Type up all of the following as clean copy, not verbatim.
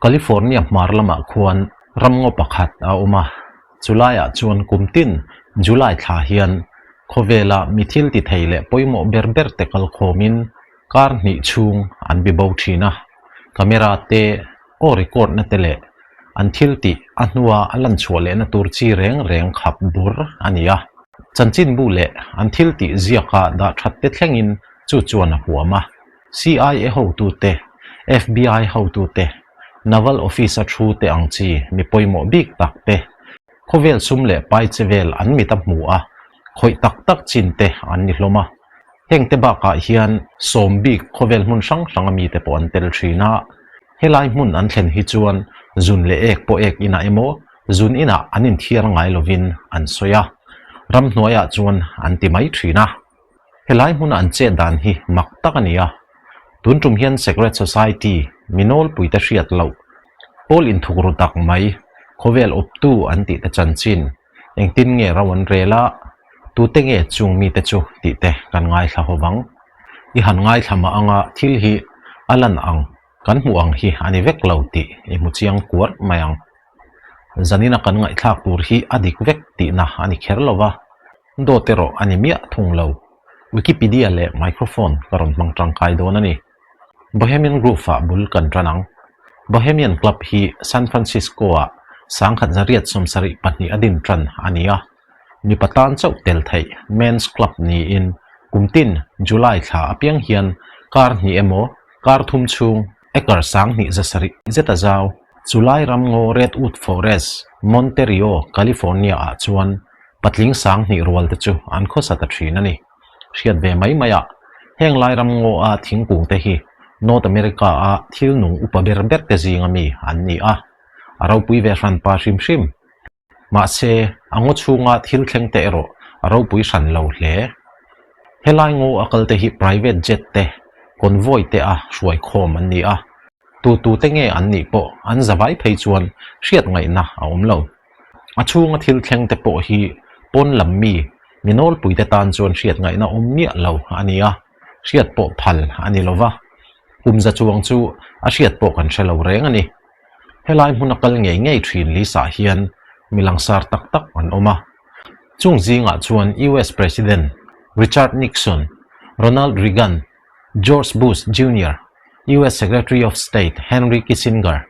California hmar lamah khuan ramngaw pakhat a awm a, chulaiah chuan kum tin July thla hian khawvela mi thil ti thei leh pawimawh ber ber te kal khawmin kar hnih chhung an bi bo thin a, camera te, aw record na te leh an thil tih a hnua a lan chhuah lehna tur chi reng reng khap bur a ni a. Chanchinbu leh an thil tih ziaka dah that te thlengin chu chuan a huam a. CIA hotute, FBI hotute, Naval Office-a thu te ang chi mi pawimawh bik tak te, khawvel sum leh pai che vel an mit a hmu a, khawih tak tak chin te an ni hlawm a. Heng te bakah hian sawm bik khawvel hmun hrang hranga mite pawh an tel thin a. Helai hmun an thlen hi chuan zun leh ek pawh ek inah emaw zun inah an inthiar ngai lovin an sawi a, ramhnuaiah chuan an ti mai thin a. Helai hmuna an chet dan hi mak tak a ni a, tun tum hian Secret Society mi nawlpuite hriat loh, pawl inthuk ru tak mai, khawvel awptu an tih te chanchin, engtin nge ro an rel a, tute nge chung mite chu tih te kan ngaithla ho vang. I han ngaithla mah anga thil hi a lan ang, kan hmuh ang hi a ni vek lo tih i hmu chiang kuar mai ang. Zanina kan ngaihthlak tur hi a dik vek tihna a ni kher lo va. Dawt erawh a ni miah thung lo. Wikipedia leh microphone ka rawn hmang tangkai dawn a ni. Bohemian Grove-ah bul kan tan ang. Bohemian Club hi San Francisco-ah 1972 a din tan a ni a. Mipa tan chauh tel theih Men's Club niin kum tin July thla apiang hian kar hnih emaw kar thum chhung acre 2700 zet a zau. Chulai ramngaw Redwood Forest, Monterey, California-ah chuan Patling 2000 rual te chu an khawsa ta thin a ni. Hriat ve mai mai a, heng lai ram ngaw a thingkung te hi North America a thil nung upa ber ber te zinga mi an ni a, a ropui ve hran pa hrim hrim. Mahse, a ngaw chhunga thil thleng te erawh a ropui hran lo hle. Helai ngaw a kal te hi private jet te, convoy te a hruai khawm an ni a, tu tu te nge an nih pawh an zavai phei chuan hriat ngaihna a awm lo. A chhunga thil thleng te pawh hi pawn lam mi, mi nawlpui te tan chuan hriat ngaihna awm miah lo a ni a, hriat pawh phal a ni lo va. Kum za chuang chu a hriat pawh kan hre lo reng a ni. Helai hmuna kal ngei ngei thin Lisa hian mi langsar tak tak an awm a. Chung zingah chuan US President Richard Nixon, Ronald Reagan, George Bush Junior, US Secretary of State Henry Kissinger,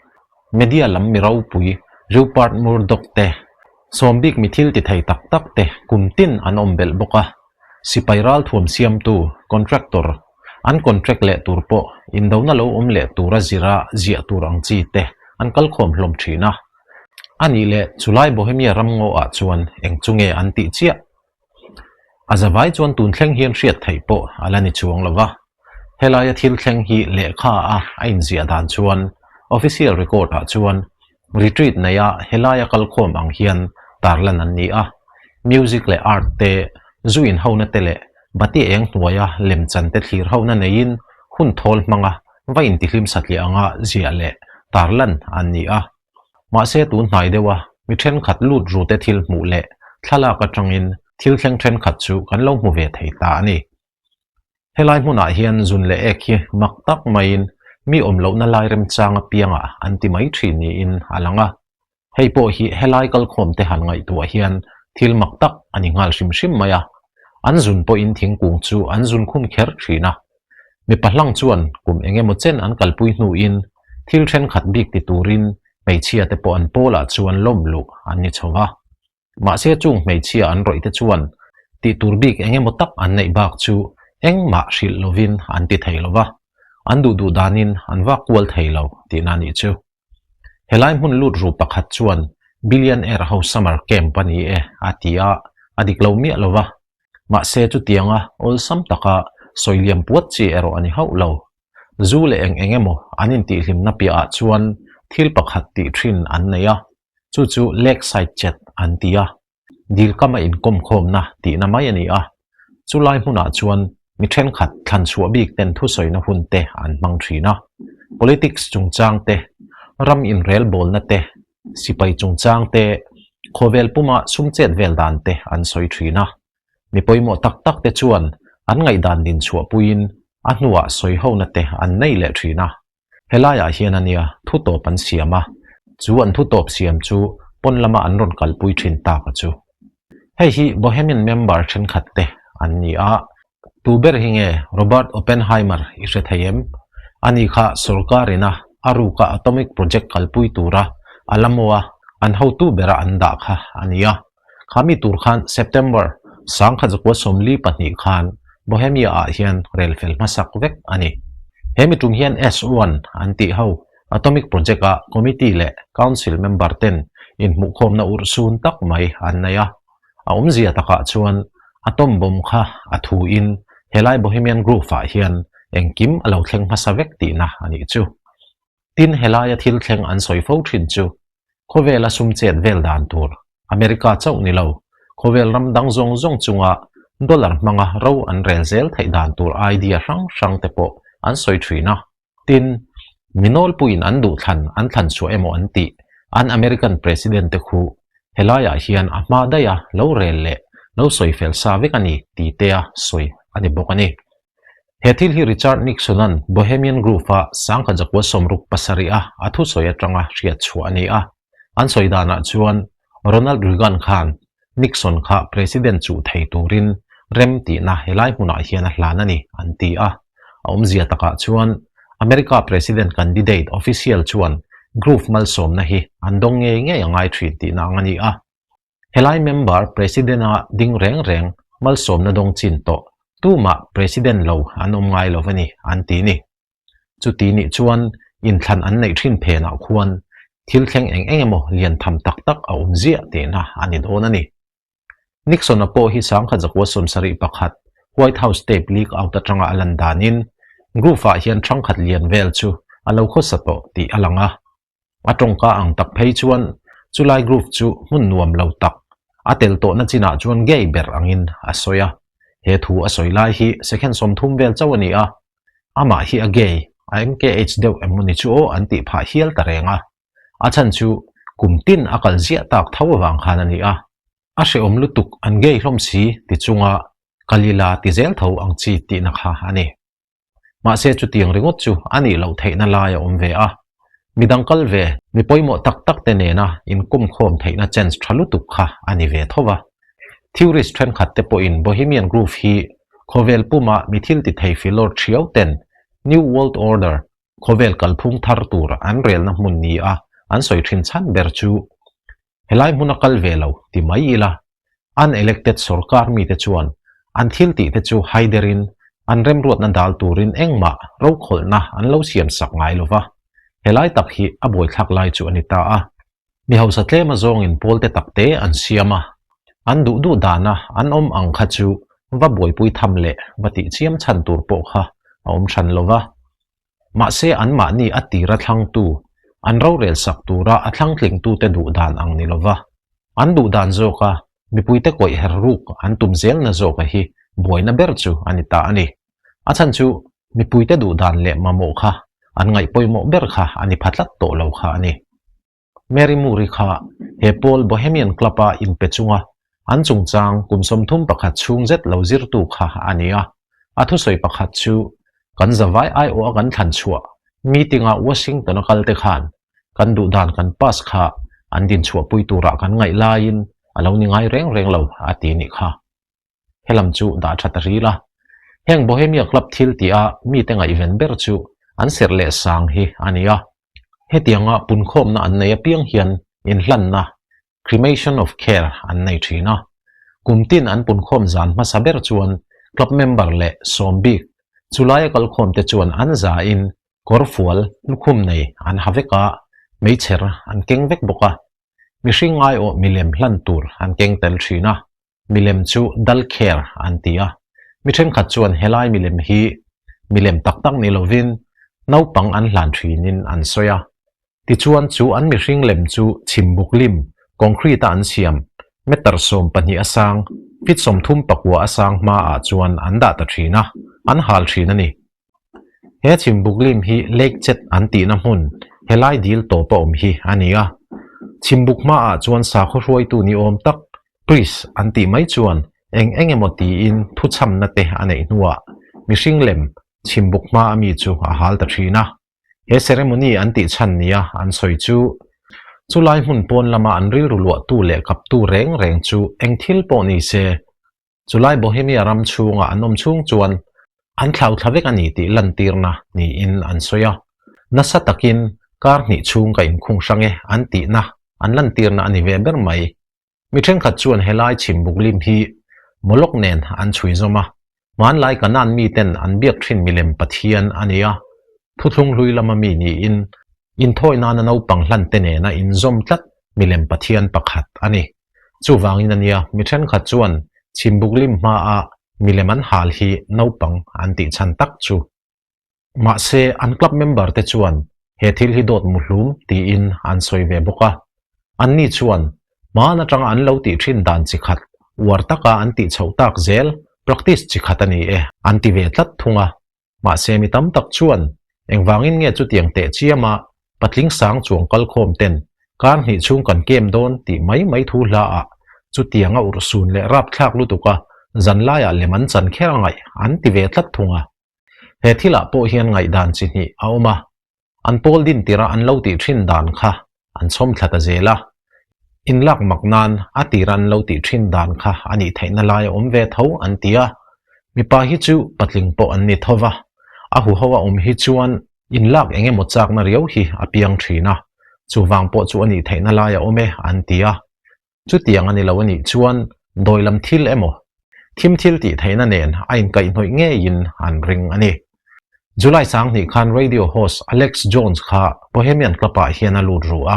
Media lam mi ropui Rupert Murdoch te, sawm bik mi thil ti thei tak tak te kum tin an awm belh bawk a. Sipai ralthuam siamtu, contractor, an contract leh tur pawh indona lo awm leh tura zira ziah tur ang chi te an kal khawm hlawm thin a. A nih leh chulai Bohemia ramngaw ah chuan eng chu nge an tih chiah? A zavai chuan tun thleng hian hriat theih pawh a la ni chuang lo va. Helaia thil thleng hi lehkha a a inziah dan chuan official record ah chuan retreat neia helaia kalkhawm ang hian tarlan an ni a. Music leh art te, zu inhona te leh bati eng hnuaia lemchan te thlir hona neiin hun thawl hmanga va intihlim satliah anga ziah leh tarlan an ni a. Mahse tun hnai deuha mi thenkhat lut rute thil hmuh leh thlalak atangin thil thleng thenkhat chu kan lo hmu ve thei ta a ni. Helai hmunah hian zun leh ek hi mak tak maiin mi awm lohna lai remchang apiangah an ti mai thin niin a lang a. Hei pawh hi helai kalkhawm te han ngaihtuah hian thil mak tak a ni nghal hrim hrim mai a. An zun pawhin thingkung chu an zun khum kher thin a. Mipa hlang chuan kum eng emaw chen an kalpui hnuin thil thenkhat bik ti turin hmeichhia te pawh an pawlah chuan lawm luh an ni chho va. Mahse chung hmeichhia an rawih te chuan tih tur bik eng emaw tak an neih bak chu engmah hrilh lovin an ti thei lo va, an duh duh danin an vak kual thei lo tihna nih chu. Helai hmun lut ru pakhat chuan Billionaire ho summer camp a ni e a ti a, a dik lo miah lo va. Mahse chutianga awlsam taka sawi liam puat chi erawh a ni hauh lo. Zu leh eng eng emaw an intihhlimna piahah chuan thil pakhat tih thin an nei a, chu chu lakeside chat an ti a. Dil kama inkawmkhawmna tihna mai a ni a, chulai hmunah chuan mi thenkhat thlan chhuah bik ten thusawina hun te an hmang thin a. Politics chungchang te, ram inrelbawlna te, sipai chungchang te, khawvel puma sum chet vel dan te an sawi thin a. Mi pawimawh tak tak te chuan an ngaihdan din chhuahpuiin a hnuah sawihona te an nei leh thin a. Helaiah hian a nia thu tawp an siam a, chu an thu tawp siam chu pawn lama an rawn kalpui thin tak a chu. Hei hi Bohemian member thenkhat te an ni a, tu ber hi nge Robert Oppenheimer i hre thei em? Ani kha sorkar ina a ruka atomic project kalpui tura Alamo a an hotu bera an dah kha a ni a. Kha mi tur khan September 1942 khan Bohemia ah hian rel fel hmasak vek a ni. He mi tum hian S-one an tih ho Atomic Project ah Committee leh Council member ten inhmuhkhawmna urhsun tak mai an nei a. A awmzia takah chuan atom bomb kha a thu in helai Bohemian Grove ah hian engkim a lo thleng hmasa vek tihna a nih chu. Tin helaia thil thleng an sawi fo thin chu Khawvela sum chet vel dan tur America chauh ni lo, khawvel ram dang zawng zawng chunga dollar hmanga ro an rel zel theih dan tur idea hrang hrang te pawh an sawi thin a. Tin, mi nawlpuiin an duh thlan an thlan chhuah emaw an tih an American President te khu helaiah hian a hma daiha lo rel leh lo sawi fel sa vek a ni ti tea sawi a ni bawk a ni. He thil hi Richard Nixon-a'n Bohemian Grove-a sangkhat zakua 67 a a thusawi atanga hriat chhuah a ni a. An sawi danah chuan Ronald Reagan khan Nixon kha President chuh thei turin rem tihna helai hmunah hian a hlan a ni, an ti a. A awmzia takah chuan America President candidate official chuan Grove malsawmna hi an dawng ngei ngei a ngai thin tihna ang a ni a. Helai member President-a ding reng reng malsawmna dawng chin tawh tumah President lo an awm ngai lo a ni, an ti ni. Chuti nih chuan inthlan an neih thin phenah khuan thil thleng eng eng emaw lian tham tak tak a awm ziah tihna a ni dawn a ni. Nixon-a pawh hi 1971 White House tape leak out atanga a lan danin Grove-ah hian thangkhat lian vel chu a lo khawsa tawh tih a lang a. A tawngka ang tak phei chuan chulai groove chu hmun nuam lo tak, a tel tawhna chinah chuan gay ber angin a sawi a. He thu a sawi lai hi second 30 vel chauh a ni a, amah hi a gay, a MKH deuh em maw ni chu aw an tih phah hial ta reng a. A chhan chu kum tin a kal ziah tak tho avang khan a ni a. A hrehawm lutuk an gay hlawm si ti chunga Kalila ti zel tho ang chi tihna kha a ni. Mahse chutiang ringawt chu a nih loh theihna lai a awm ve a, midang kal ve, mi pawimawh tak tak te nena inkawmkhawm theihna chance tha lutuk kha a ni ve tho va. Theorist thenkhat te pawhin Bohemian Grove hi khawvel puma mi thil ti thei filawr thiau ten New World Order, khawvel kalphung thar tur an relna hmun ni a an sawi thin chhan ber chu Helai hmuna kal ve lo ti mai ila, unelected sorkar mite chuan an thil tih te chu haiderin an remruatna dal turin engmah rokhawlhna an lo siam sak ngai lo va, helai tak hi a buaithlak lai chu a ni ta a. Mi hausa tlem azawngin pawl te tak te an siam a, an duh duh dana an awm ang kha chu va buaipui tham leh va tih chiam chhan tur pawh kha a awm hran lo va. Mahse anmahni a tir a thlangtu, an rorel sak tura a thlangtlingtute duh dan ang ni lova, an duh dan zawka mipuite kawih her ruk an tum zelna zawka hi buaina ber chu a ni ta a ni. A chhan chu mipuite duh dan leh mamawh kha an ngaih pawimawh ber kha a ni pha tlat tawh lo kha a ni. Mary Moore-i kha he pawl Bohemian Club-a inpe chunga an chungchang kum 31 chhung zet lo zirtu kha a ni a. A thusawi pakhat chu, Kan zavai aiawh a kan thlan chhuah meeting-a Washington-a kalte khan kan duhdan kan pass kha an dinchhuahpui turah kan ngaih laiin a lo ni ngai reng reng lo, a ti nih kha. Helam chu dah tha ta ril a. Heng Bohemia Club thil tih a mite ngaihven ber chu an serh leh sang hi a ni a. Hetianga punkhawmna an nei apiang hian inhlanna, cremation of care, an nei thin a. Kum tin an punkhawm zan hmasa ber chuan club member leh sawm bik chulaia kalkhawmte chuan an zain kawrfual lukhum nei an ha vek a, meichher an keng vek bawk a. Mihring ngaiawh milem hlan tur an keng tel thin a. Milem chu dal kher an ti a, mi thenkhat chuan helai milem hi milem tak tak ni lovin naupang an hlan thinin an sawi a. Tichuan chu an mihring lem chu chhimbuk lim, concrete a an siam, meter 12 a sang, feet 39 a sang hmaah chuan an dah ta thin a, an hal thin a ni. He chhimbuk lim hi Lake Chet an tihna hmun, helai dil tawpa awm hi a ni a. Chhimbuk hmaah chuan sakhaw hruaitu ni awm tak, priest an tih mai chuan eng eng emaw tiin thuchhamna te a neih hnuah mihring lem chhimbuk hma ami chu a hal ta thin a. He ceremony an tih chhan nia an sawi chu, chulai hmun pawn lama an rilru luahtu leh kaptu reng reng chu eng thil pawh ni se, chulai Bohemia ram chhunga an awm chhung chuan an thlau thla vek a ni tih lantirna niin an sawi a. Nasa takin kar hnih chhung ka inkhung hrang e an tihna an lantirna a ni ve ber mai. Mi thenkhat chuan helai chhim buklim hi Moloch nen an chhui zawm a, hmanlai Kanaan miten an biak thin milem pathian a ni a, thuthlung hlui lama mi niin inthawi nana naupang hlante nena inzawm tlat milem pathian pakhat a ni. Chuvangin a nia, mi thenkhat chuan chhim buklim hmaa milem an hal hi naupang an tih chhan tak chu. Mahse, an club member te chuan he thil hi dawt muhlum tiin an sawi ve bawk a. Anni chuan hmaan atanga an lo tih thin dan chi khat, uar taka an tih chhoh tak zel, practice chi khat a ni e, an ti ve tlat thung a. Mahse, mi tam tak chuan engvangin nge chutiang teh chiama patling sang chuang kalkhawm ten kar hnih chhung kan kem dawn tih mai mai thu hla ah chutiang a urhsun leh rapthlak lutuk a zanlaiah lem an chan kher a ngaih an ti ve tlat thung a. He thilah pawh hian ngaihdan chi hnih a awm a, an pawl din tirah an lo tih thin dan kha an chhawm thla ta zel a, inlak mak nan a tira an lo tih thin dan kha a nih theihna lai a awm ve tho an ti a, mipa hi chu patling pawh an ni tho va, a huho a awm hi chuan inlak eng emaw chakna riau hi a piang thin a, chuvang pawh chu a nih theihna lai a awm e an ti a. Chutiang a ni lo a nih chuan dawi lam thil emaw, thim thil tih theihna nen a inkaihhnawih ngeiin an ring a ni. July 20 khan radio host Alex Jones kha Bohemian Club-ah hian a lut ru a,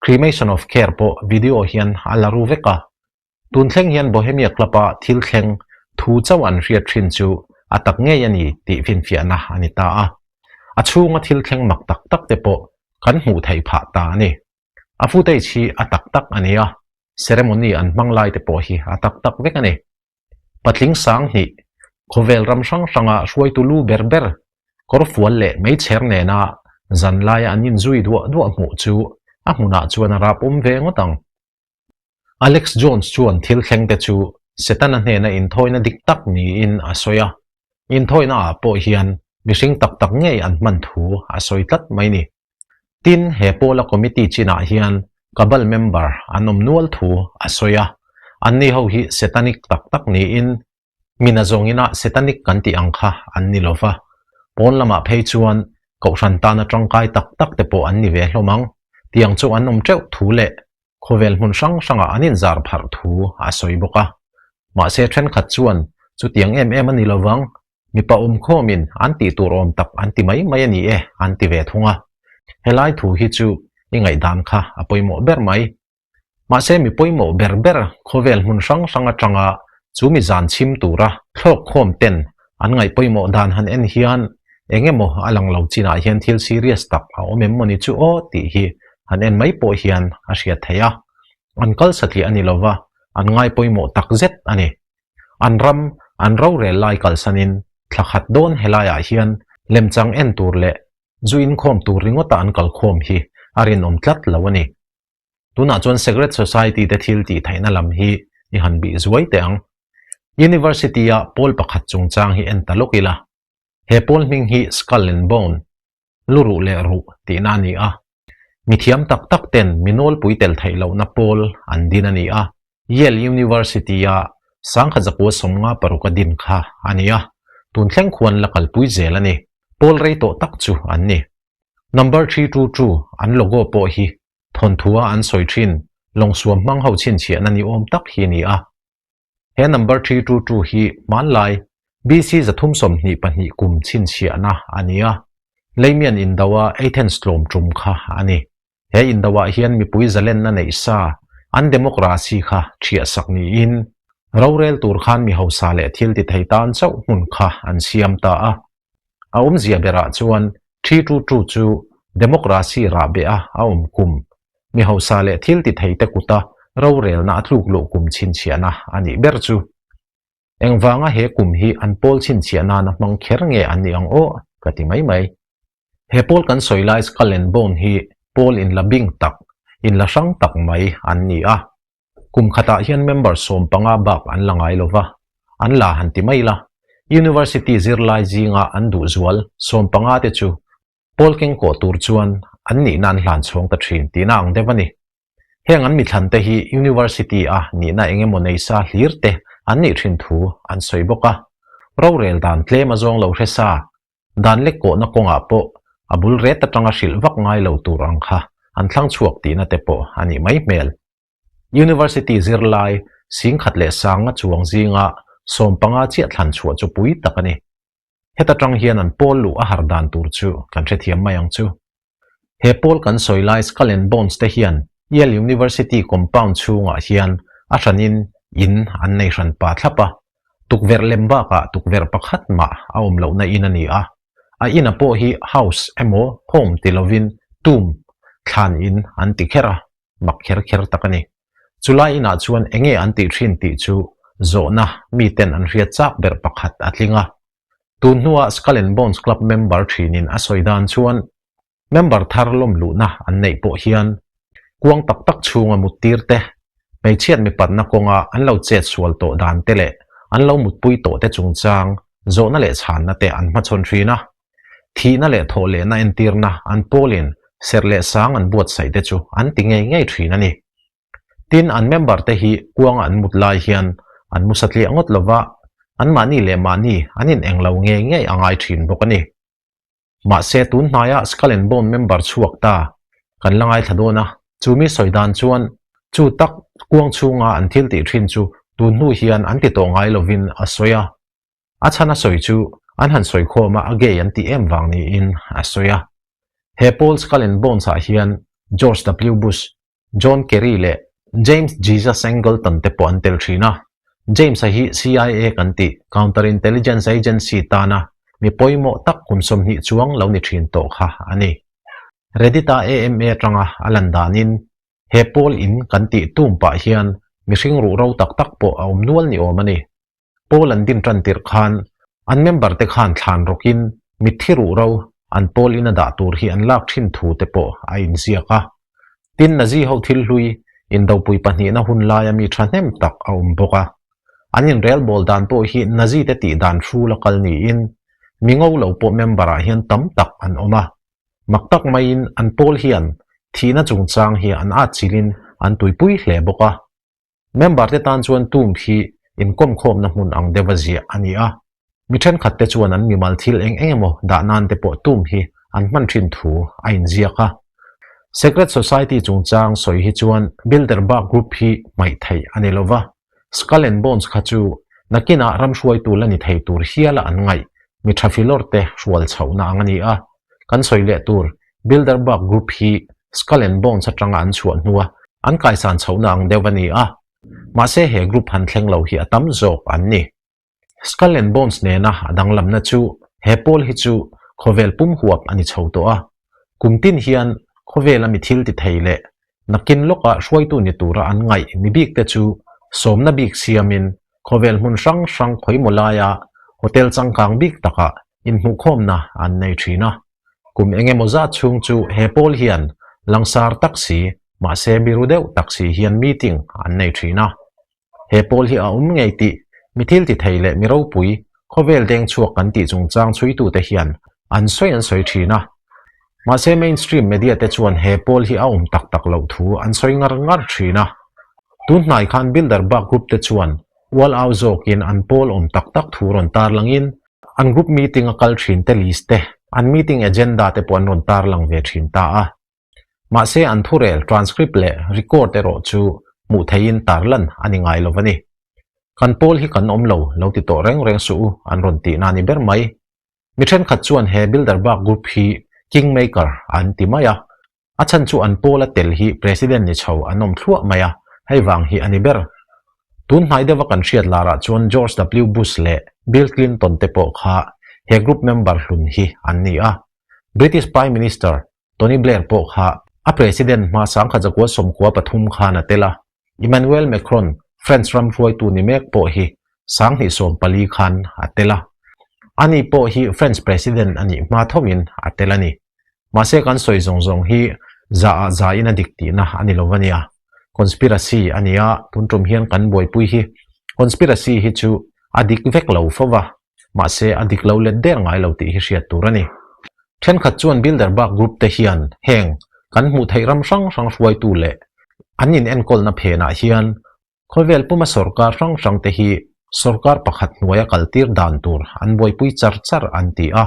Cremation of Care pawh video hian a la ru vek a. Tun thleng hian Bohemia Club-a thil thleng thu chauh an hriat thin chu a tak ngei a ni tih finfiahna a ni ta a. A chhunga thil thleng mak tak tak te pawh kan hmuh theih phah ta a ni. A footage hi a tak tak a ni a, ceremony an hmang lai te pawh hi a tak tak vek a ni. Patling sang hnih, khawvel ram hrang hranga hruaitu lu ber ber, kawrfual leh meichher nena zan laia an inzui duah duah hmuh chu a hmunah chuan a rap awm ve ngawt ang. Alex Jones chuan thil thleng te chu Setana hnena inthawina dik tak niin a sawi a, inthawina ah pawh hian mihring tak tak ngei an hman thu a sawi tlat mai ni. Tin, he pawla committee chinah hian Cabal member an awm nual thu a sawi a, anni ho hi Satanic tak tak niin mina zawngina Satanic kan tih ang kha an ni lo va, pawn lamah phei chuan kohhran tana tangkai tak tak te pawh an ni ve hlawm ang, tiang chu an awm teuh thu leh khawvel hmun hrang hrangah an inzar pharh thu a sawi bawk a. Mahse thenkhat chuan chutiang em em a ni lo vang, Mipa awmkhawmin an tih tur awm tak an ti mai mai a ni e, an ti ve thung a. Helai thu hi chu i ngaihdan kha a pawimawh ber mai. Mahse mi pawimawh ber ber khawvel hmun hrang hrang atanga chu mi zan chhim tura thlawk khawm ten an ngaih pawimawh dan han en hian eng emaw a lang lo chinah hian thil serious tak a awm em mawni chu aw tih hi han en mai pawh hian a hriat theih a. An kal satliah a ni lova, an ngai pawimawh tak zet a ni. An ram, an rorel lai kalsanin thla khat dawn helaiah hian lemchang en tur leh zu inkhawm tur ringawta an kalkhawm hi a rinawm tlat lo a ni. Tunah chuan Secret Society te thil tih theihna lam hi i han bih zuai teh ang. University-a pawl pakhat chungchang hi en ta lawk ila. He pawl hming hi Skull and Bone, lu ruh leh ruh tihna a ni a. Mi thiam tak tak ten mi nawlpui tel theih lohna pawl an din a ni a. Yale University-a Sangkhat 1956 a din kha a ni a, tun thleng khuan la kalpui zel a ni. Pawl rei tawh tak chu an ni. Number 322 an logo pawh hi thawnthua an sawi thin lawngsuam hmang ho chhinchhiahna ni awm tak hi a ni a. He number 322 hi hmanlai BC 322 kum chhinchhiahna a ni a, Leimian Indo-a Athens tlawm tum kha a ni. He Indo-ah hian mipui zalenna neih sa an democracy kha ṭhiahsak niin rorel tur khan mi hausa leh thil ti thei tan chauh hmun kha an siam ta a. A awmzia berah chuan 322 chu democracy rahbeh a a awm kum Mi hausa leh thil ti theite kuta rorelna a tluk luh kum chhinchhiahna a nih ber chu. Engvanga he kum hi an pawl chhinchhiah nana hmang kher nge an nih ang aw ka ti mai mai. He pawl kan sawi lai Skull and Bone hi pawl inla bing tak, inla hrang tak mai an ni a. Kum khatah hian member 15 bak an la ngai lova, an la han ti mai la. University zirlai zinga an duhzual 15 te chu. Pawl keng kawh tur chuan an nihna an hlan chhawng ta thin tihna ang deuh a ni. Heng an mithlante hi University-a nihna eng emaw nei sa hlir te an nih thin thu an sawi bawk a. Rorel dan tlem a zawng lo hre sa, dan lek kawhna kawngah pawh a bul ret atanga hrilh vak ngai lo tur ang kha an thlang chhuak tihna te pawh a nih mai hmel. University zirlai singkhat leh sanga chuang zinga 15 chiah thlan chhuah chu pui tak a ni. Heta tang hian an pawl luh a har dan tur chu kan hrethiam mai ang chu. He pawl kan sawi lai Skull and Bones te hian Yale University compound chhungah hian a hranin in an nei hran pa thlap a, tukverh lem bakah tukverh pakhat mah a awm lohna in a ni a. A ina pawh hi house emaw home ti lovin tomb, thlan in an ti kher a. mak kher kher tak a ni. Chulai inah chuan enge an tih thin tih chu zawhna miten an hriat chak ber pakhat a tling a. Tun hnua Skull and Bones Club member thinin a sawi dan chuan member thar lawm luhna an neih pawh hian kuang tak tak chhunga muttir te, hmeichhiat mipatna kawnga an lo chet sual tawh dan te leh an lo mutpui tawh te chungchang zawhna leh chhanna te an hmachhawn thin a. Thihna leh thawh lehna entirna an pawlin serh leh sang an buatsaih te chu an ti ngei ngei thin a ni. Tin, an member te hi kuanga an mut lai hian an mu satliah ngawt lova, anmahni leh mahni an in eng lo ngei ngei a ngai thin bawk a ni. Mahse, tun hnaia Skull and Bone member chhuak ta kan la ngaithla dawn a, chu mi sawi dan chuan chu tak kuang chhunga an thil tih thin chu tun hnu hian an ti tawh ngai lovin a sawi a. A chhan a sawi chu an han sawi khawm a, a gay an tih em vang niin a sawi a. He pawl Skull and Bones ah hian George W. Bush, John Kerry leh James Jesus Angleton te pawh an tel thin a. James-a hi CIA kan tih Counter Intelligence Agency tana mi pawimawh tak kum 20 chuang lo ni thin tawh kha a ni. Reddit-a AMA atanga a lan danin he pawl in kan tih tum pah hian mihring ruhro tak tak pawh a awm nual ni awm a ni. Pawl an din tan tirh khan an member te khan thlan rawkin mitthi ruh ro an pawl in a dah tur hi an lak thin thu te pawh a inziak a. Tin, Nazi ho thil hlui indopui pahnihna hun laia mi thahnem tak a awm bawk a. An inrelbawl dan pawh hi Nazi te tih dan hrul a kal niin mi ngo lo pawh member ah hian tam tak an awm a. Mak tak maiin an pawl hian thihna chungchang hi an atchilhin an tuipui hle bawk a. Member te tan chuan tomb hi inkawmkhawmna hmun ang deuha ziah a ni a. Mi thenkhat te chuan an mimal thil eng eng emaw dah nan te pawh tomb hi an hman thin thu a inziak a. Secret Society chungchang sawi hi chuan Bilderberg Group hi hmaih theih a ni lova. Skull and Bones kha chu nakinah ram hruaitu la ni thei tur hiala an ngaih mi tha filawr te hrual chhohna ang a ni a. Kan sawi leh tur Bilderberg Group hi Skull and Bones atanga an chhuah hnua an kaisan chhohna ang deuh a ni a, mahse he group han thleng lo hi a tam zawk an ni. Skull and Bones nena a danglamna chu he pawl hi chu khawvel pum huap a ni chho tawh a, kum tin hian khawvela mi thil ti thei leh nakin lawka hruaitu ni tura an ngaih mi bik te chu sawmna bik siamin khawvel hmun hrang hrang khawimaw laia hotel changkang bik takah inhmuhkhawmna an nei thin a. Kum eng emaw zat chhung chu he pawl hian langsar tak si, mahse biru deuh tak si hian meeting an nei thin a. He pawl hi a awm ngei tih mi thil ti thei leh mi ropui, khawvel deng chhuak kan tih chungchang chhuitute hian an sawi an sawi thin a. Mahse mainstream media te chuan he pawl hi a awm tak tak loh thu an sawi ngar ngar thin a. Tun hnai khan Bilderberg Group te chuan ual au zawkin an pawl awm tak tak thu rawn tarlangin An group meeting a kal thin te list te, an meeting agenda te pawh an rawn tarlang ve thin ta a. Mahse an thurel, transcript leh record erawh chu hmuh theihin tarlan a ni ngai lo a ni. Kan pawl hi kan awm lo, lo ti tawh reng reng suh u, an rawn tihna a ni ber mai. Mi thenkhat chuan he Bilderberg Group hi Kingmaker an ti mai a. A chhan chu an pawl a tel hi President ni chho an awm thluah mai a, hei vang hi a ni ber. Tun hnai deuha kan hriat larah chuan George W. Bush leh Bill Clinton te pawh kha he group member hlun hi an ni a. British Prime Minister Tony Blair pawh kha a President hma 1993 khan a tel a. Emmanuel Macron, French ram hruaitu ni mek pawh hi 2014 khan a tel a. Ani pawh hi French President a nih hma thovin a tel a ni. Mahse kan sawi zawng zawng hi za ah za in a dik tihna a ni lo a nia. Conspiracy a nia, tun tum hian kan buaipui hi conspiracy hi chu a dik vek lo fo va, mahse a dik lo let der ngai lo tih hi hriat tur a ni. Thenkhat chuan Bilderberg Group te hian heng kan hmuh theih ram hrang hrang hruaitu leh an inenkawlna phenah hian khawvel puma sawrkar hrang hrang te hi sawrkar pakhat hnuaia kaltir dan tur an buaipui char char an ti a.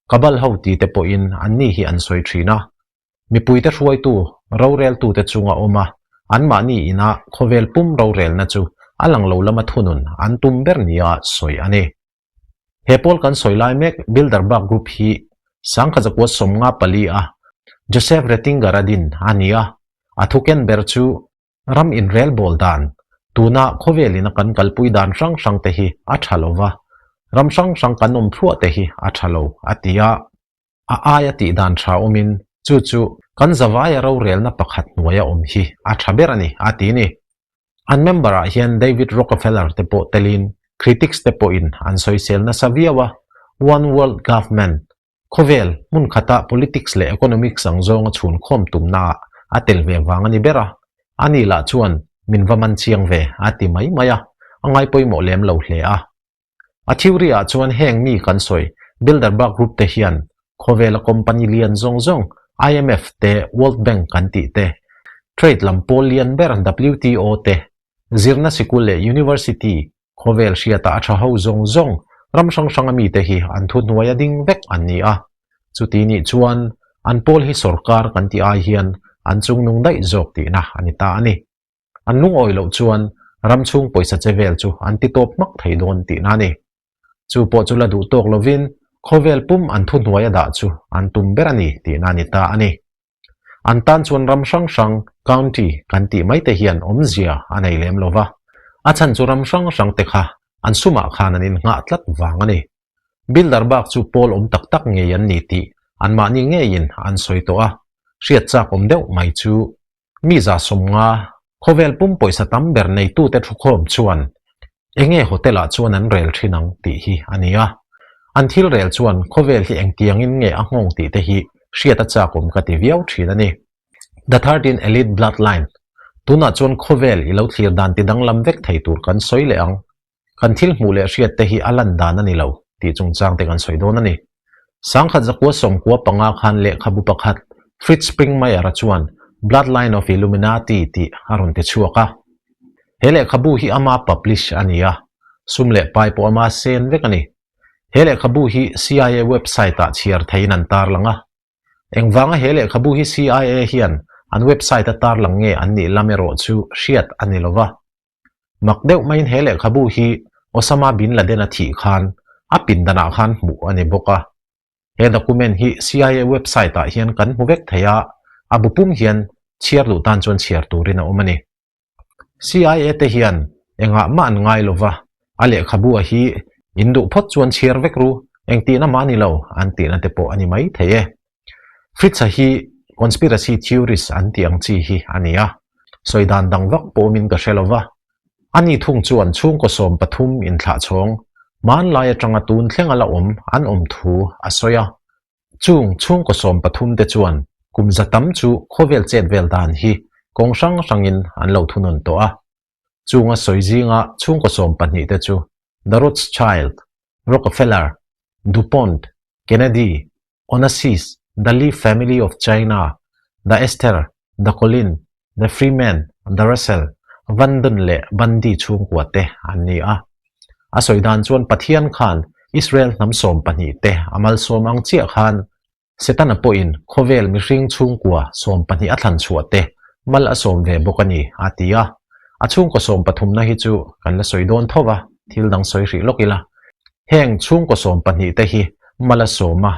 Cabal ho ti te pawhin anni hi an sawi thin a. Mipuite hruaitu, roreltute chunga awm a, anmahni ina khawvel pum rorelna chu a lang lo lama thunun an tum ber nia sawi a ni. He pawl kan sawi lai mek Bilderberg Group hi Sangkhazakua 54 a Joseph Retinger a din a ni a, a thuken ber chu ram inrelbawl dan, tuna khawvel ina kan kalpui dan hrang hrang te hi a tha lo va, ram hrang hrang kan awm thluah te hi a tha lo a ti a. A aia tih dan tha awmin chu chu kan zavaia rorelna pakhat hnuaia awm hi a tha ber a ni a ti ni. An member ah hian David Rockefeller te pawh telin critics te pawhin an sawisel nasa viau a, One World Government, khawvel hmun khata politics leh economics ang zawnga chhunkhawm tumna ah a tel ve vang a ni ber a, ani lah chuan min va man chiang ve a ti mai mai a, a ngaipawimawh lem lo hle a. A theory ah chuan heng mi kan sawi Bilderberg Group te hian khawvela company lian zawng zawng IMF te World Bank kan tih te, trade lam pawl lian ber WTO te, zirna sikul leh university khawvel hriata a tha ho zawng zawng ram hrang hrang a mite hi an thuhnuai a ding vek an ni a. Chuti nih chuan an pawl hi sorkar kan tih ai hian an chungnung daih zawk tihna a ni ta a ni. An lungawi loh chuan ram chhung pawisa che vel chu an ti tawp hmak thei dawn tihna a ni. Chu pawh chu la duh tawk lovin khawvel pum an thuhnuai a dah chu an tum ber a ni tihna a ni ta a ni. An tan chuan ram hrang hrang, county, kan tih mai te hian awmzia a nei lem lo va, a chhan chu ram hrang hrang te kha an sumah khan an innghah tlat vang a ni. Bilderberg chu pawl awm tak tak ngei an ni tih anmahni ngeiin an sawi tawh a, hriat chak awm deuh mai chu Mi 150, khawvel pum pawisa tam ber neitute thukhawm chuan enge hotel ah chuan an rel thin ang tih hi a ni a. An thil rel chuan khawvel hi engtiangin nge a nghawng tih te hi hriat a chakawm ka ti viau thin a ni. The 13 Elite Bloodline, Tunah chuan khawvel i lo thlir dan ti danglam vek thei tur kan sawi leh ang. Kan thil hmuh leh hriat te hi a lan dan a ni lo tih chungchang te kan sawi dawn a ni. 1995 khan lehkhabu pakhat Fritz Springmeier-a chuan Bloodline of Illuminati tih a rawn ti chhuak a. He lehkhabu hi ama publish a ni a, sum leh pai pawh ama sen vek a ni. He lehkhabu hi CIA website-ah chhiar theiin an tarlang a. Engvanga he lehkhabu hi CIA hian an website-a tarlang nge an nih lam erawh chu hriat a ni lova. Mak deuh maiin he lehkhabu hi Osama bin Laden a thih khan a pindanah khan hmuh a ni bawk a. He document hi CIA website ah hian kan hmu vek thei a, a bu pum hian chhiar duh tan chuan chhiar turin a awm a ni. CIA te hian engah mah an ngai lova, a lehkhabu a hi in duh phawt chuan chhiar vek ru, engtihna mah a ni lo an tihna te pawh a ni mai thei e. Fritz-a hi conspiracy theorist an tih ang chi hi a ni a, sawi dan dang vak pawmin ka hre lo va. Ani thung chuan chhungkaw 13 inthlahchhawng hmanlai atanga tun thlenga la awm an awm thu a sawi a. Chung chhungkaw 13 te chuan kum za tam chu khawvel chet vel dan hi kawng hrang hrangin an lo thunawn tawh a. Chunga sawi zinga chhungkaw 12 te chu The Rothschild, Rockefeller, DuPont, Kennedy, Onassis, The Lee Family of China, The Esther, The Colin, The Freeman, The Russell, Van Dun leh Bundy chhungkua te an ni a. A sawi dan chuan Pathian khan Israel hnam 12 te a malsawm ang chiah khan Setana pawhin khawvel mihring chhungkua 12 a thlan chhuah te mal a sawm ve bawk a ni a ti a. A chhungkaw sawmpathumna hi chu kan la sawi dawn tho va, thil dang sawi hrih lawk ila. Heng chhungkaw 12 te hi mal a sawm a,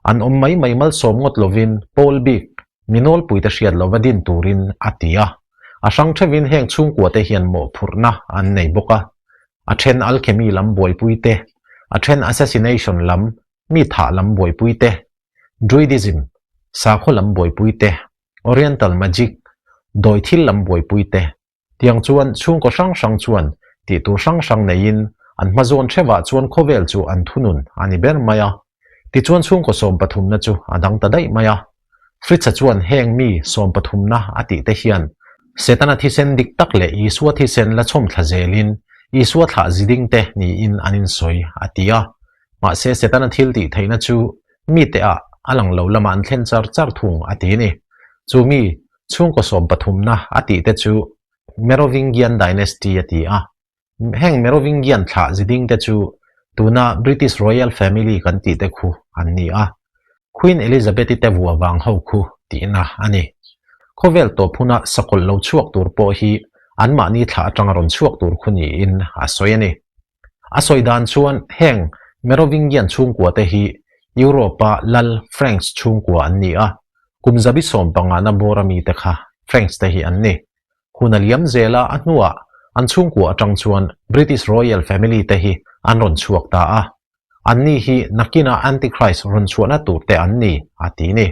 an awm mai mai malsawm ngawt lovin pawl bik mi nawlpuite hriat lova din turin a ti a. A hrang theuhin heng chhungkua te hian mawhphurhna an nei bawk a. A then alchemy lam buaipui te, a then assassination lam mi thah lam buaipui te, Druidism, sakhaw lam buaipui te, Oriental magic, dawi thil lam buaipui te, Tiang chuan chhungkaw hrang hrang chuan tih tur hrang hrang neiin an hmazawn theuhah chuan khawvel chu an thunun a ni ber mai a. Tichuan chhungkaw sawmpathumna chu a dang ta daih mai a. Fritz-a chuan heng mi sawmpathumna a tih te hian Setana thisen dik tak leh Isua thisen la chhawm thla zelin Isua thlah ziding te niin an insawi a ti a. Mahse Setana thil tih theihna chu mite ah a lang lo lamah an thlen char char thung a ti a ni. Chu mi chhungkaw sawm pathumna a tih te chu Merovingian Dynasty a ti a. Heng Merovingian thlah ziding te chu tuna British Royal Family kan tih te khu an ni a. Queen Elizabeth-i te vua vang ho khu tihna a ni. Khawvel tawp huna sakawlh lo chhuak tur pawh hi anmahni thlah atanga rawn chhuak tur khu niin a sawi a ni. A sawi dan chuan heng Merovingian chhungkua te hi Europe-a lal Franks chhungkua an ni a, kum zabi sawm pangana bawra mite kha Franks te hi an ni. Hun a liam zel a, a hnuah an chhungkua atang chuan British Royal Family te hi an rawn chhuak ta a, anni hi nakina Antichrist rawn chhuahna tur te an ni, a ti ni.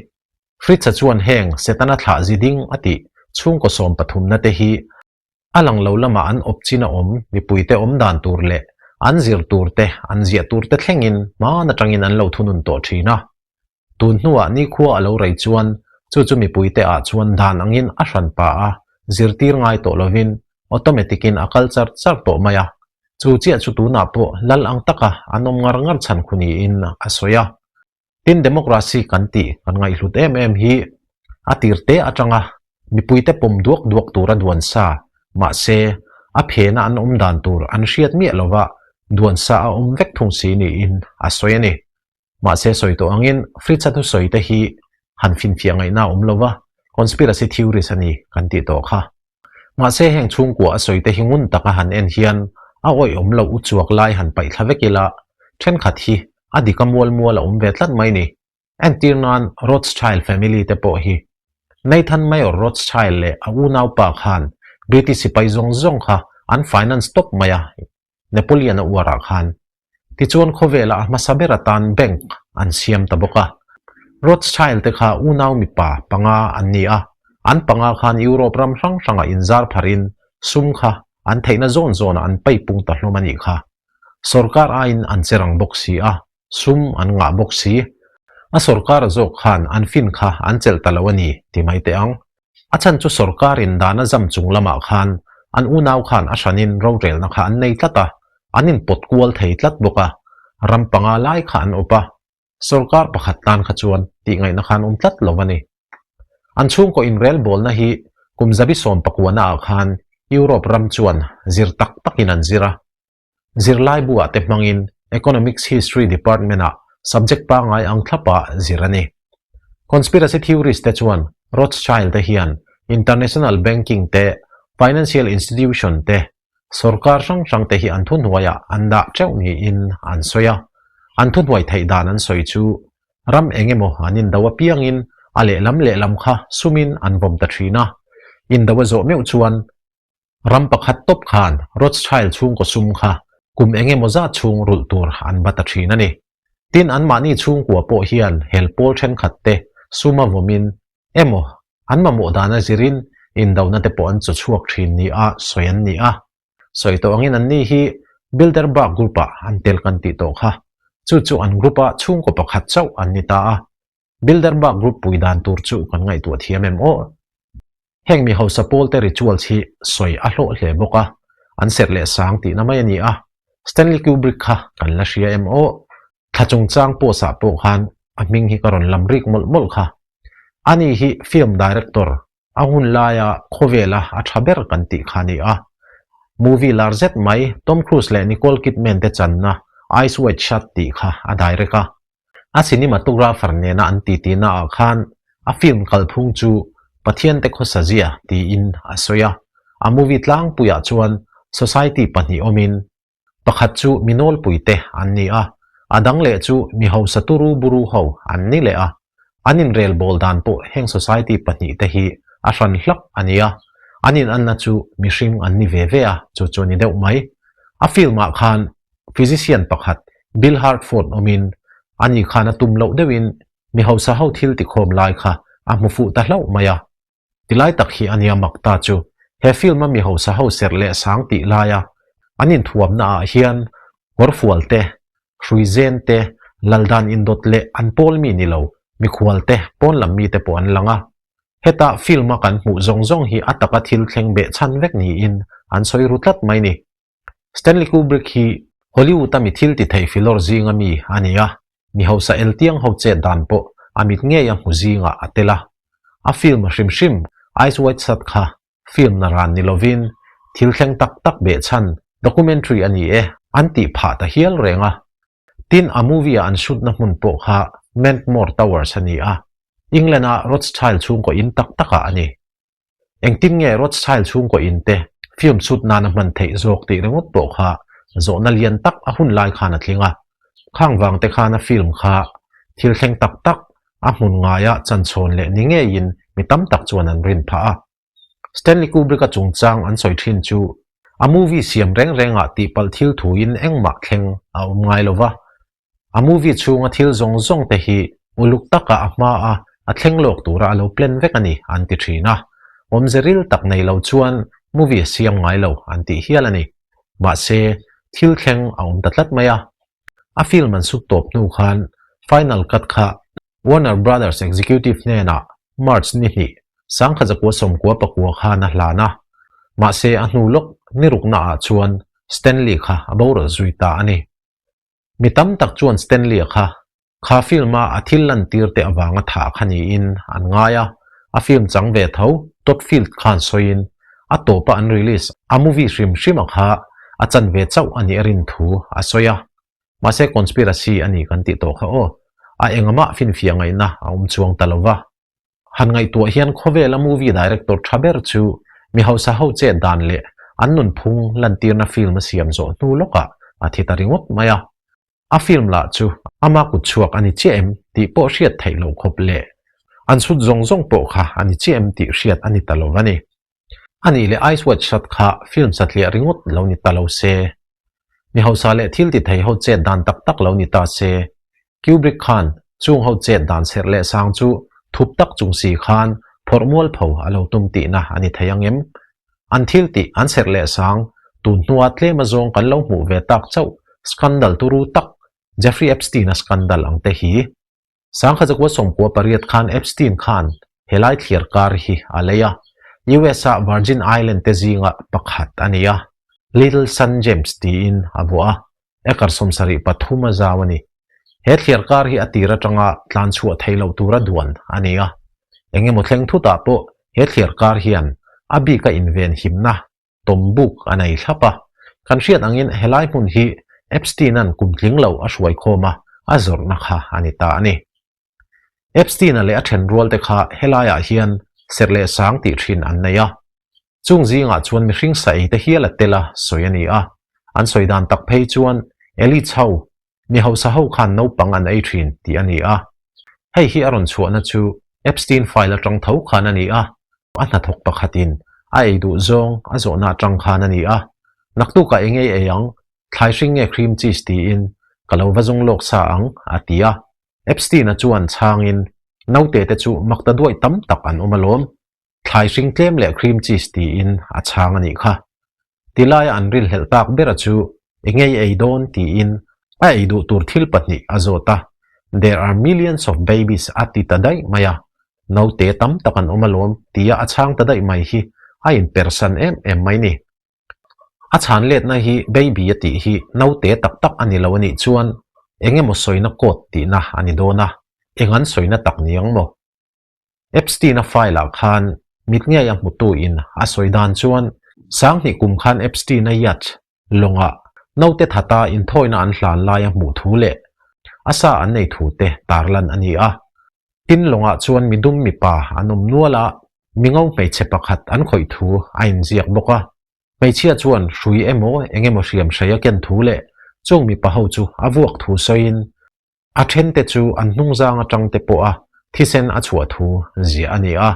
Fritz-a chuan heng Setana thlah zi ding a tih chhungkaw sawm pathumna te hi A lang lo lamah an awp chin a awm, mipuite awm dan tur leh an zir tur te, an ziah tur te thlengin hmaan atangin an lo thunun tawh thin a. Tun hnuah nikhua a lo rei chuan chu chu mipuite ah chuan dan angin a hran pa a, zirtir ngai tawh lovin automatic in a kal char char tawh mai a. Chu chiah chu tunah pawh lal ang taka an awm ngar ngar chhan khu niin a sawi a. Tin democracy kan tih kan ngaihhlut em em hi a tir te atanga mipuite pawm duak duak tura duan sa, mahse a phena an awm dan tur an hriat miah lova duan sa a awm vek thung si niin a sawi a ni. Mahse sawi tawh angin Fritz-a thusawi te hi han finfiah ngaihna a awm lova, conspiracy theories a ni kan tih tawh kha. Mahse heng chhungkua a sawi te hi ngun taka han en hian a awihawm loh u chuak lai han paih thla vek ila, thenkhat hi a dik a mual mual a awm ve tlat mai ni. Entir nan Rothschild family te pawh hi. Nathan Mayor Rothschild leh a unaupa khan British sipai zawng zawng kha an finance tawp mai a, Napoleon a uarah khan. Tichuan khawvela a hmasa ber atan bank an siam ta bawk a. Rothschild te kha unau mipa panga an ni a, an panga khan Europe ram hrang hrangah inzar pharin sum kha an theihna zawn zawnah an paipung ta hlawm a nih kha. Sorkar aiin an che rang bawk si a, sum an ngah bawk si. A sorkar zawk khan an fin kha an chelh ta lo a ni ti mai teh ang. A chhan chu sorkarin dan a zam chung lamah khan an unau khan a hranin rorelna kha an nei tlat a, an inpawt kual thei tlat bawk a, ram panga lai kha an awp a, sorkar pakhat tan kha chuan tihngaihna khan awm tlat lo a ni. An chhungkaw inrelbawlna hi kum zabi sawm pakuana ah khan Europe ram chuan zir tak takin an zir a, Zirlaibu ah te hmangin Economics History Department ah subject pangngai ang thlapa zir a ni. Conspiracy theorist te chuan Rothschild te hian international banking te, financial institution te, sorkar hrang hrang te hi an thuhnuaiah an dah teuh niin an sawi a. An thuhnuai theih dan an sawi chu ram eng emaw an indo apiangin a lehlam lehlam kha sumin an vawm ta thin a. Indo a zawh meuh chuan Ram pakhat tawp khan Rothschild chhungkaw sum kha kum eng emaw zat chhung rulh tur an va ta thin a ni. Tin, anmahni chhungkua pawh hian hel pawl thenkhat te sum a vawmin emaw an mamawh dan a zirin indona te pawh an chaw chhuak thin ni a sawi an ni a. Sawi tawh angin anni hi Bilderberg Group-ah an tel kan tih tawh kha. Chu chu an group-a chhungkaw pakhat chauh an ni ta a. Bilderberg Group pui dan tur chu kan ngaihtuah thiam em aw? Heng mi hausa pawlte rituals hi sawi a hlawh hle bawk a, an serh leh sang tihna mai a ni a. Stanley Kubrick kha kan la hria em aw? Thla chungchang post ah pawh khan a hming hi ka rawn lam rik mawlh mawlh kha. Ani hi film director, a hun laia khawvela a tha ber kan tih kha a ni a. Movie lar zet mai Tom Cruise leh Nicole Kidman te channa Eyes Wide Shut tih kha a direct a. A cinematographer nena an titi naah khan a film kalphung chu Pathian te khawsa zia tiin a sawi a. A movie tlangpuiah chuan society pahnih awmin pakhat chu mi nawlpui te an ni a, a dang leh chu mi hausa turu buru ho an ni leh a. An inrelbawl dan pawh heng society pahnih te hi a hran hlak a ni a, an inanna chu mihring an ni ve ve a, chu chu a ni deuh mai. A film ah khan Physician pakhat Bill Hartford awmin ani khan a tum loh deuhin mi hausa ho thil tikhawm lai kha a hmu fuh ta hlauh mai a. Tilai tak hi a nia mak ta chu he film a mi hausa ho serh leh sang tih laia an inthuamna ah hian kawrfual te, hruizen te, laldan indawt leh an pawl mi ni lo mikhual te, pawnlam mi te pawh an lang a. Heta film a kan hmuh zawng zawng hi a taka thil thleng behchhan vek niin an sawi ru tlat mai ni. Stanley Kubrick hi Hollywood-a mi thil ti thei filawr zinga mi a ni a, mi hausa eltiang ho chet dan pawh a mit ngei a hmu zingah a tel a. A film hrim hrim Eyes Wide Shut kha film naran ni lovin thil thleng tak tak behchhan documentary a ni e an tih phah ta hial reng a. Tin, a movie-a an shoot-na hmun pawh kha Mentmore Towers a ni a, England-a Rothschild chhungkaw in tak takah a ni. Engtin nge Rothschild chhungkaw in te film shoot nan a hman theih zawk tih ringawt pawh kha zawhna lian tak a hun lai khan a tling a. Khang vang te khan a film kha thil thleng tak tak a hmun ngaia chanchhawn leh ni ngeiin mi tam tak chuan an rin phah a. Stanley Kubrick-a chungchang an sawi thin chu a movie siam reng rengah tihpalh thil thuin engmah thleng a awm ngai lo va, A movie chhunga thil zawng zawng te hi uluk taka a hma a a thleng lawk tura a lo plan vek a ni an ti thin a. Awmze ril tak nei lo chuan movie a siam ngai lo an tih hial a ni. Mahse, thil thleng a awm ta tlat mai a. A film an sut tawp hnu khan final cut kha Warner Brothers executive hnenah March ni hnih, sangkha zakua 94 khan a hlan a. Mahse, a hnu lawk ni rukna ah chuan Stanley kha a boral zui ta a ni. Mi tam tak chuan Stanley-a kha kha film-a a thil lantir te avanga thah kha niin an ngai a, a film chang ve tho Todd Field khan sawiin a tawpa an release a movie hrim hrima kha a chan ve chauh a nih a rin thu a sawi a. Mahse conspiracy a ni kan tih tawh kha aw, a engamah finfiah ngaihna a awm chuang ta lo va. Han ngaihtuah hian khawvela movie director tha ber chu mi hausa ho chet dan leh an nunphung lantirna film a siam zawh hnu lawkah a thi ta ringawt mai a. A film lah chu ama kut chhuak a ni chiah em tih pawh hriat theih loh khawp leh an chhut zawng zawng pawh kha a ni chiah em tih hriat a ni ta lo a ni. A nih leh Eyes Wide Shut kha film satliah ringawt lo ni ta lo se. Mi hausa leh thil ti thei ho chet dan tak tak lo ni ta se. Kubrick khan chung ho chet dan serh leh sang chu thup tak chung si khan phawrh mualpho a lo tum tihna a ni thei ang em? An thil tih an serh leh sang tun hnua tlem azawng kan lo hmuh ve tak chauh scandal turu tak Jeffrey Epstein-a scandal ang te hi 1998 khan Epstein khan helai thliar kar hi a lei a, US-a Virgin Island te zinga pakhat a ni a, Little San James tiin a vuah a, acre 73 a zau a ni. He thliar kar hi a tir atanga tlan chhuah theih loh tura duan a ni a, engemaw thleng thutah pawh he thliar kar hian a bika inven himna tawm buk a nei thlap a. Kan hriat angin helai hmun hi Epstein-a'n kum tling lo a hruai khawm a, a zawrhna kha a ni ta a ni. Epstein-a leh a then rualte kha helaiah hian serh leh sang tih thin an nei a. Chung zingah chuan mihring sa ei te hial a tel a sawi a ni a. An sawi dan tak phei chuan Elites ho Mi hausa ho khan naupang an ei thin tih a ni a. Hei hi a rawn chhuahna chu Epstein file atang tho khan a ni a, a hnathawk pakhatin a ei duh zawng a zawhna atang khan a ni a. Naktukah eng ei ei ang, thlai hring nge cream cheese tiin ka lo va zung lawk sa ang, a ti a. Epstein-a chuan chhangin, Naute te chu makta duaih tam tak an awm alawm, thlai hring tlem leh cream cheese tiin a chhang a nih kha. Tilaia an rinhlelh tak bera chu eng ei ei dawn tiin a ei duh tur thil pahnih a zawt a, There are millions of babies a ti ta daih mai a, naute tam tak an awm alawm tia a chhang ta daih mai hi a inpersan em em mai ni. A chhan letna hi baby a tih hi naute tak tak a ni lo a nih chuan eng emaw sawina code tihna a ni dawn a, eng an sawina tak ni ang maw? Epstein-a file-ah khan mit ngei a hmutu in a sawi dan chuan 2000 kum khan Epstein-a yacht lawngah naute thata inthawina an hlan lai a hmuh thu leh a sa an nei thu te tarlan a ni a. Tin lawngah chuan midum mipa an awm nual a, mingo hmeichhe pakhat an khawih thu a inziak bawk a. Hmeichhia chuan hrui emaw eng emaw hriam hrei a ken thu leh chung mipa ho chu a vuak thu sawiin A thente chu an hnungzang atang te pawha thisen a chhuah thu ziah a ni a.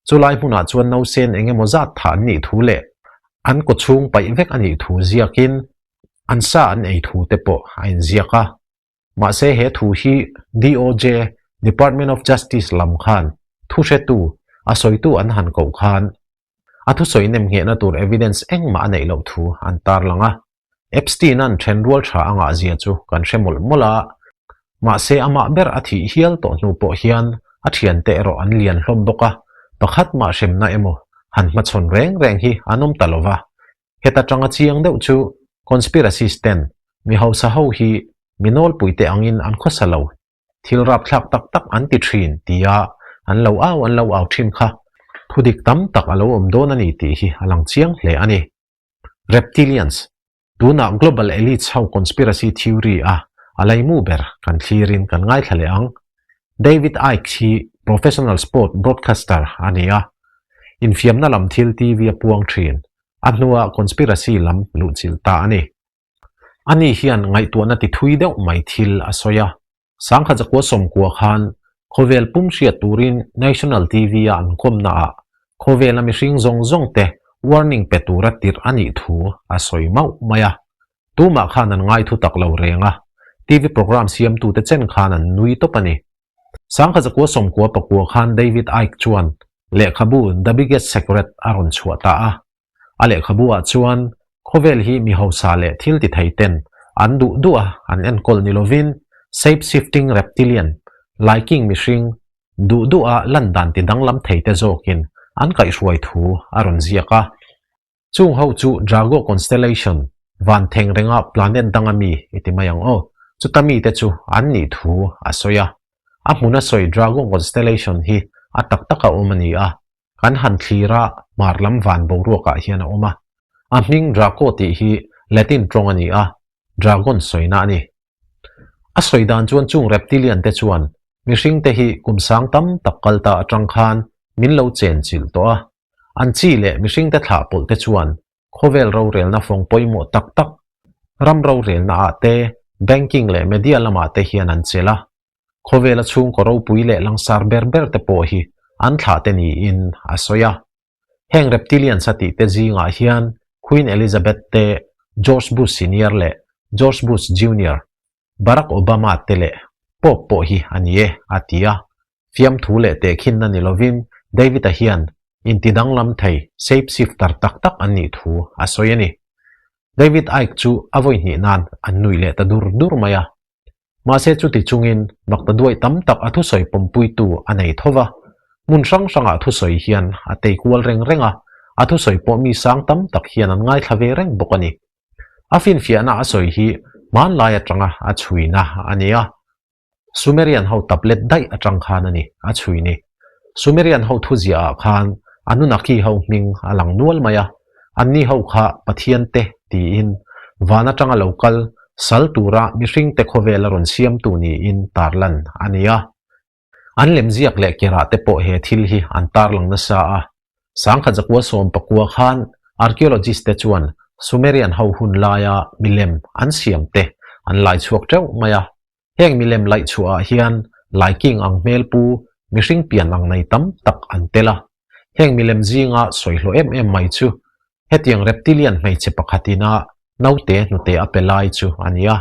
Chulai hmunah chuan nausen eng emaw zat thah an nih thu leh an kawchhung paih vek a nih thu ziakin an sa an ei thu te pawh a inziak a. Mahse he thu hi DOJ, Department of Justice, lam khan thuhretu, a sawitu an han koh khan a thusawi nemnghehna tur evidence engmah a neih loh thu an tarlang a. Epstein-a'n then rual tha a ngah zia chu kan hre mawlh mawlh a, mahse amah ber a thih hial tawh hnu pawh hian a thiante erawh an lian hlawm bawk a, pakhat mah hremna emaw han hmachhawn reng reng hi an awm ta lo va. Heta tanga chiang deuh chu conspiracist ten mi hausa ho hi mi nawlpuite angin an khawsa lo. Thil rapthlak tak tak an ti thin tia an lo au an lo au thin kha thudik tam tak a lo awm dawn a ni tih hi a lang chiang hle a ni. Reptilians, Tunah Global Elites ho conspiracy theory a a laimu ber kan thlirin kan ngaithla leh ang. David Icke hi professional sport broadcaster a ni a, infiamna lam thil TV a puang thin, a hnua conspiracy lam luhchilh ta a ni. Ani hian ngaihtuahna ti thui deuh mai thil a sawi a. Sangkhat zakua sawmkua khan khawvel pum hriat turin National TV a an kawmnaah khawvela mihring zawng zawng te warning pe tura tirh a nih thu a sawi mauh mai a. Tumah khan an ngai thu tak lo reng a, TV programme siamtute chen khan an nui tawp a ni. Sangkhat zakua sawmkua pakua khan David Icke chuan lehkhabu The Biggest Secret a rawn chhuah ta a. A lehkhabu ah chuan khawvel hi mi hausa leh thil ti thei ten an duh duh a an enkawl ni lovin shape shifting reptilian, laiking mihring, duh duh a lan dan ti danglam thei te zawkin an kaihhruai thu a rawn ziak a. Chung ho chu Drago constellation, van theng renga planet danga mi i ti mai ang aw, chuta mite chu an nih thu a sawi a. A hmuna sawi Drago constellation hi a tak taka awm a ni a, Kan han thlir a, hmar lam van boruakah hian a awm a. A hming Draco tih hi Latin tawng a ni a, dragon sawina a ni. A sawi dan chuan chung reptilian te chuan mihring te hi kum sang tam tak kal ta atang khan min lo chen chilh tawh a. An chi leh mihring te thlah pawlh te chuan khawvel rorelna fawng pawimawh tak tak ram rorelna ah te, banking leh media lamah te hian an chelh a. Khawvela chhungkaw ropui leh langsar ber ber te pawh hi an thlah te niin a sawi a. Heng reptilians a tih te zingah hian Queen Elizabeth te, George Bush Senior leh George Bush Junior, Barack Obama te leh Pope pawh hi a ni e, a ti a. Fiamthu leh tehkhinna ni lovin David-a hian intidanglam thei shape shifter tak tak an nih thu a sawi a ni. David Icke chu a vawi hnih nan an nuih leh ta dur dur mai a. Mahse chuti chungin Makta duai tam tak a thusawi pawmpuitu a nei tho va, hmun hrang hrangah thusawi hian a tei kual reng reng a, a thusawi pawh mi sang tam tak hian an ngaithla ve reng bawk a ni. A finfiahna a sawi hi hmanlai atanga a chhuina a ni a, Sumerian ho tablet daih atang khan a ni a chhui ni. Sumerian ho thuziah ah khan Anunnaki ho hming a lang nual mai a, Anni ho kha Pathian te tiin van atanga lo kal sal tura mihringte khawvel a rawn siamtu niin tarlan a ni a. An lemziak leh kerah te pawh he thil hi an tarlang nasa a. Sangkhat zakua 14 khan archaeologist te chuan Sumerian ho hun laia milem an siam te an lai chhuak teuh mai a. Heng milem laih chhuahah hian laiking ang hmel pu mihring pian ang nei tam tak an tel a. Heng milem zinga sawi hlawh em em mai chu hetiang reptilian hmeichhe pakhatina naute hnute a pe lai chu a ni a.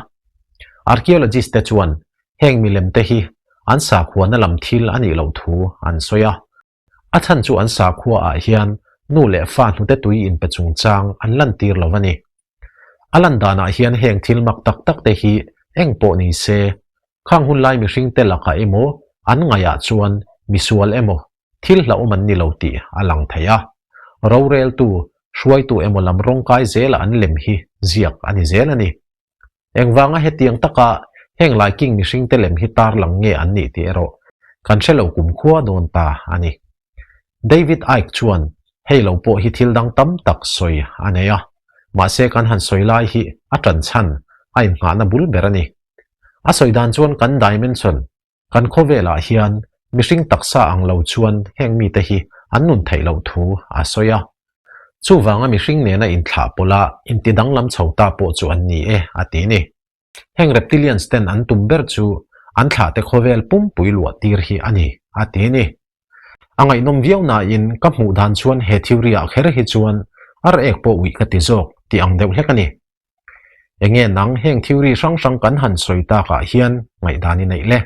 Archaeologist te chuan heng milem te hi an sakhuana lam thil a nih loh thu an sawi a. A chhan chu an sakhua ah hian nu leh fa hnute tui inpe chungchang an lantir lo a ni. A lan danah hian heng thil mak tak tak te hi eng pawh ni se, khang hun lai mihring te lakah emaw an ngaihah chuan misual emaw thil hlauhawm an ni lo tih a lang thei a. Roreltu, hruaitu emaw lam rawngkai zela an lem hi ziak a ni zel a ni. Engvanga hetiang taka heng laiking mihringte lem hi tarlang nge an nih tih erawh kan hre lo kumkhua dawn ta a ni. David Icke chuan hei lo pawh hi thil dang tam tak sawi a nei a, mahse kan han sawi lai hi a ṭan chhan a innghahna bul ber a ni. A sawi dan chuan kan dimension, kan khawvelah hian mihring taksa ang lo chuan heng mite hi an nun theih loh thu a sawi a. Chuvanga mihring nena inthlah pawlha intidanglam chho ta pawh chu an ni e, a ti ni. Heng reptilians ten an tum ber chu an thlahte khawvel pumpui luah tir hi a ni, a ti ni. A ngaihnawm viau nain ka hmuh dan chuan he theory ah kher hi chuan ar ek pawh uih ka ti zawk tih ang deuh hlek a ni. Enge nang heng theory hrang hrang kan han sawi takah hian ngaihdan i neih le?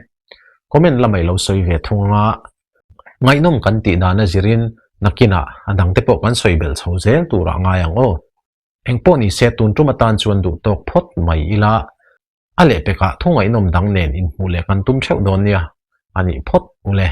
Comment lamah i lo sawi ve thung anga ngaihnawm kan tih dan a zirin nakinah a dangte pawh kan sawi belh chho zel turah ngai ang aw. Engpawh ni se tun tum atan chuan duh tawk phawt mai ila, a lehpekah thu ngaihnawm dang nen inhmuh leh kan tum theuh dawn nia, a nih phawt u le.